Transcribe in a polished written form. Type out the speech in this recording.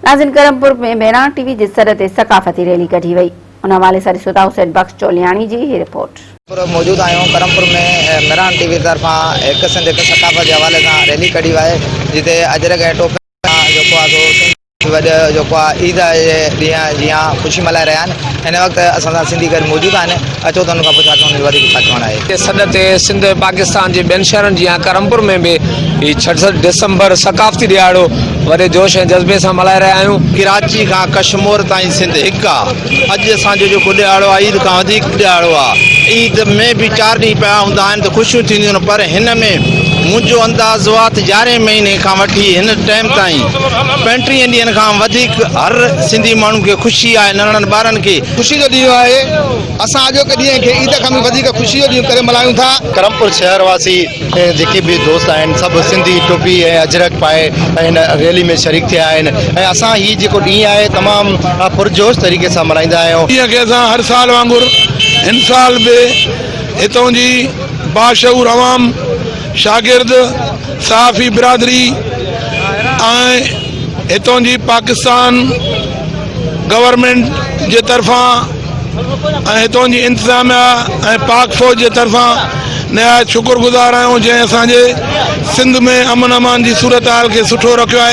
ناظرين ڪرمپور ۾ مهراڻ ٽي وي جي سڏ تي ثقافتي ريلي ڪڍي وئي ان حوالي سان ڏسو ٿا حسين بخش چولياڻي جي هي رپورٽ. پور موجود آهيون ڪرمپور ۾ مهراڻ ٽي وي طرفان هڪ سنڌ هڪ ثقافت جي حوالي سان ريلي ڪڍي وئي جتي اجرڪ ۽ ٽوپي سان جيڪو آهي سو سنڌ وڏ جيڪو آهي عيد جي ڏينهن جيان خوشي ملهائي رهيا آهن هن وقت اسان سان سنڌي گڏ موجود آهن اچو ته انهن کان پڇا ڪيون انهن جو وڌيڪ ڇا چوڻ آهي. جي سڏ تي سنڌ ۽ پاڪستان جي ٻين شهرن جيان ڪرمپور ۾ به هي 66 ڊسمبر ثقافتي ڏهاڙو وڏي جوش ۽ جذبي سان ملهائي رهيا آهيون. ڪراچي کان ڪشمور تائين سنڌ هڪ آ. اڄ اسان جو جيڪو ڏهاڙو آ عيد کان وڌيڪ ڏهاڙو آ. عيد ۾ به چار ڏينهن پيا هوندا آهن ته خوشيون ٿينديون آهن پر هن ۾ منهنجو اندازو آ ته يارهين مهيني کان وٺي هن ٽائيم تائين پنٽيهن ڏينهن کان وڌيڪ هر سنڌي ماڻهو کي خوشي آهي ننڍڙن ٻارن کي. خوشي جو ڏينهن آهي. اسان اڄوڪي ڏينهن کي عيد کان به وڌيڪ خوشي جو ڏينهن ڪري ملهايون ٿا. ڪرمپور شهر واسي ۽ جيڪي به دوست آهن سڀ سنڌي ٽوپي ۽ اجرڪ پائي ۽ هن ريلي ۾ شريڪ ٿيا آهن ۽ اسان هي جيڪو ڏينهن آهي تمام پرجوش طريقي سان ملهائيندا آهيون. ڏينهن کي اسان هر سال وانگر هن سال به هتون جي باشعور عوام، شاگرد، صحافي برادري ۽ هتون جي پاڪستان گورنمينٽ جي طرفان ۽ هتون جي انتظاميا ۽ پاڪ فوج جي طرفان نهايت شڪر گذار آهيون جنهن اسان جي سنڌ ۾ امن امان جي صورتحال کي سٺو رکيو آهي.